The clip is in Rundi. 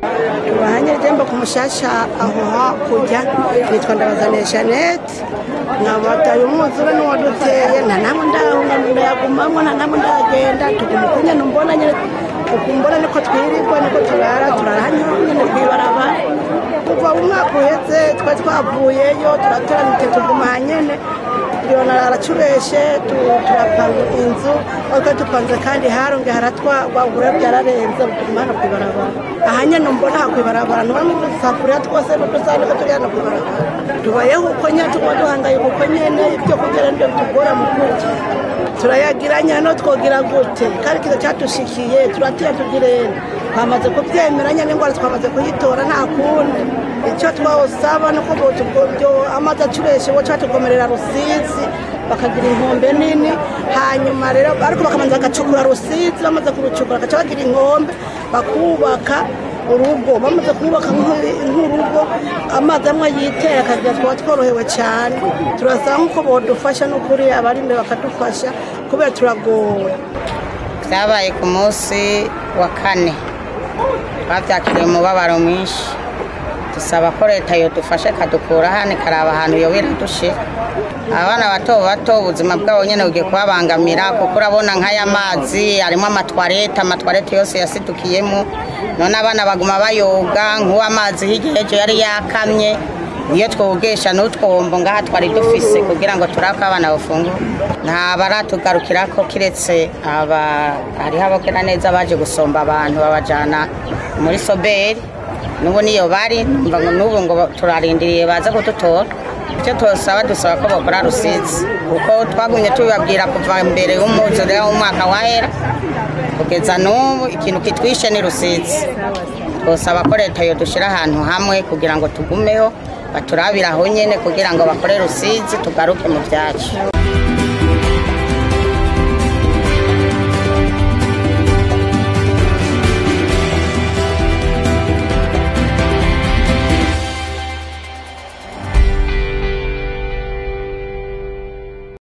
Tubahanye jembo ku mushasha aho hakurya, nitwa Ndabazaniye Jeannette, nkabataye umwuzure n'uwaduteye, nta namwe ndahunga, ndayagumamwo, nta namwe ndagenda, tuguma uko nyene umbona nyene, ukumbona niko twirirwa, niko turara, turara hano nyene kw'ibarabara. Kuva umwaka uheze twari twavuyeyo, turateranite tuguma hanyene, Leona aracubeshe, turapanga inzu ariko dupanze kandi harongeye haratwagwa, ubu rero byararenze, tuguma hano kw'ibarabara. Aha nyene mbona aha kw'ibarabara, ntubona n'udusafuriya twose n'udusahani ko turi hano kw'ibarabara. Tubayeho uko nyene, tuguma duhangayika uko nyene, ibyo kurya rero nivyo bitugora mu kurya. Turayagira nyene, twogira gute? Kandi ikiza cadushikiye, turatera tugirene, twamaze kuvyemera nyene, ingwara twamaze kuyitora, nta kundi. Icyo twawusaba nuko amazi acureshe bo catugomerera Rusizi, bakagira inkombe nini, hanyuma rero ariko bakamanza bagacukura Rusizi, bamaze kurucukura bagaca bagira inkombe, bakubaka urugo, bamaze kubaka nk'urugo amazi amwe yitera akagira, twaba tworohewe cyane. Turasaba nk'uko bodufasha n'ukuri, abari imbere bakadufasha kubera turagowe. Byabaye ku munsi wa kane, twabyakiriye umubabaro mwinshi, dusaba ko leta yodufasha ikadukura hano, ikaraba ahantu yoba iradushira. Abana bato bato ubuzima bwabo nyine bugiye kubabangamira, kuko urabona nk'aya mazi harimo amatwarete, amatwarete yose yasidukiyemo, none abana baguma bayoga. Nk'uwo amazi hirya y'ejo yari yakamye, niyo twogesha n'utwombo ngaha twari dufise kugira ngo turako abana bafungure. Nta baratugarukira ko kiretse aba hariho abakera neza baje gusomba abantu babajana muri soberi, n'ubu niyo bari, numva ngo n'ubu ngo turarindiriye baza kudutora. Icyo tosaba, dusaba ko bakora Rusizi, kuko twagumye tubibabwira kuva mbere y'umwuzure w'umwaka wahera kugeza n'ubu, ikintu kitwishe ni Rusizi. Twosaba ko leta yodushyira ahantu hamwe kugira ngo tugumeho, baturabire aho nyene kugira ngo bakore Rusizi, tugaruke mu byacu.